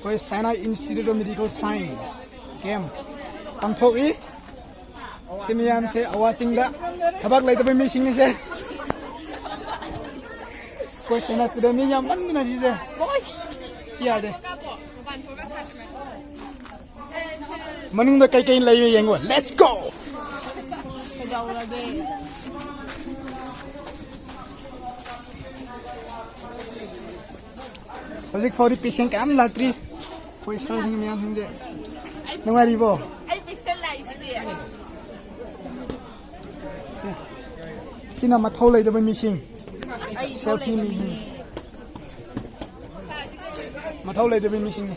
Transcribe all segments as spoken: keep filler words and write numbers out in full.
ꯑꯩꯈꯣꯏ Sinai Institute of Medical Science camp ꯄꯥꯡꯊꯣꯛꯏ꯫ ꯁꯤ ꯃꯌꯥꯝꯁꯦ ꯑꯋꯥ ꯆꯤꯡꯗ ꯊꯕꯛ ꯂꯩꯇꯕ ꯃꯤꯁꯤꯡꯅꯤꯁꯦ꯫ ꯑꯩꯈꯣꯏ Sinai student ꯃꯤ ꯌꯥꯝꯃꯟꯗꯅ ꯁꯤꯁꯦ ꯂꯣꯏ ꯁꯤ ꯌꯥꯗꯦ꯫ ꯃꯅꯨꯡꯗ ꯀꯩꯀꯩ ꯂꯩꯕ ꯌꯦꯡꯉꯣ꯫ Let's go! ꯀꯩꯗꯧꯔꯒꯦ? ꯍꯧꯖꯤꯛ ꯐꯥꯎꯗꯤ patient ꯀꯌꯥꯝ ꯂꯥꯛꯇ꯭ꯔꯤ꯫ ꯑꯩꯈꯣꯏ ꯁꯔꯁꯤꯡ ꯃꯌꯥꯝꯁꯤꯡꯁꯦ ꯅꯨꯡꯉꯥꯏꯔꯤꯕꯣ? ꯑꯩ patient ꯂꯥꯛꯏꯁꯤꯗꯤ꯫ ꯁꯤꯅ ꯃꯊꯧ ꯂꯩꯇꯕ ꯃꯤꯁꯤꯡ, selfie ꯃꯤꯁꯤꯡ, ꯃꯊꯧ ꯂꯩꯇꯕ ꯃꯤꯁꯤꯡꯅꯤ꯫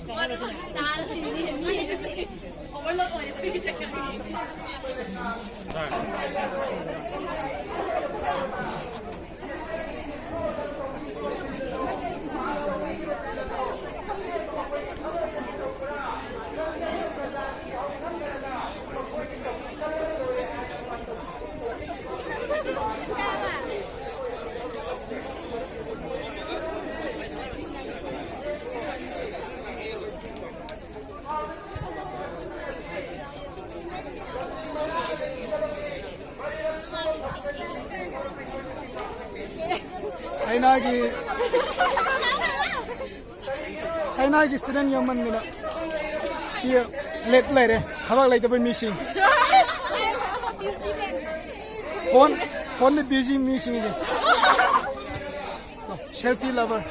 ꯆꯥꯏꯅꯥꯒꯤ, ꯆꯥꯏꯅꯥꯒꯤ student ꯌꯥꯝꯃꯟꯗꯅ ꯁꯤ ꯂꯦꯠ ꯂꯩꯔꯦ, ꯊꯕꯛ ꯂꯩꯇꯕ ꯃꯤꯁꯤꯡ꯫ ꯐꯣꯟ, ꯐꯣꯟꯗ busy ꯃꯤꯁꯤꯡꯁꯦ꯫ Selfie lover꯫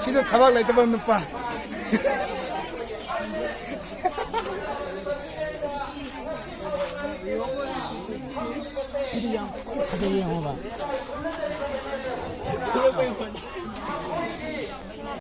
ꯁꯤꯗ ꯊꯕꯛ ꯂꯩꯇꯕ ꯅꯨꯄꯥ꯫ ꯁꯤꯗꯤ ꯌꯥꯝ ꯐꯖꯩ ꯌꯦꯡꯉꯣꯕ꯫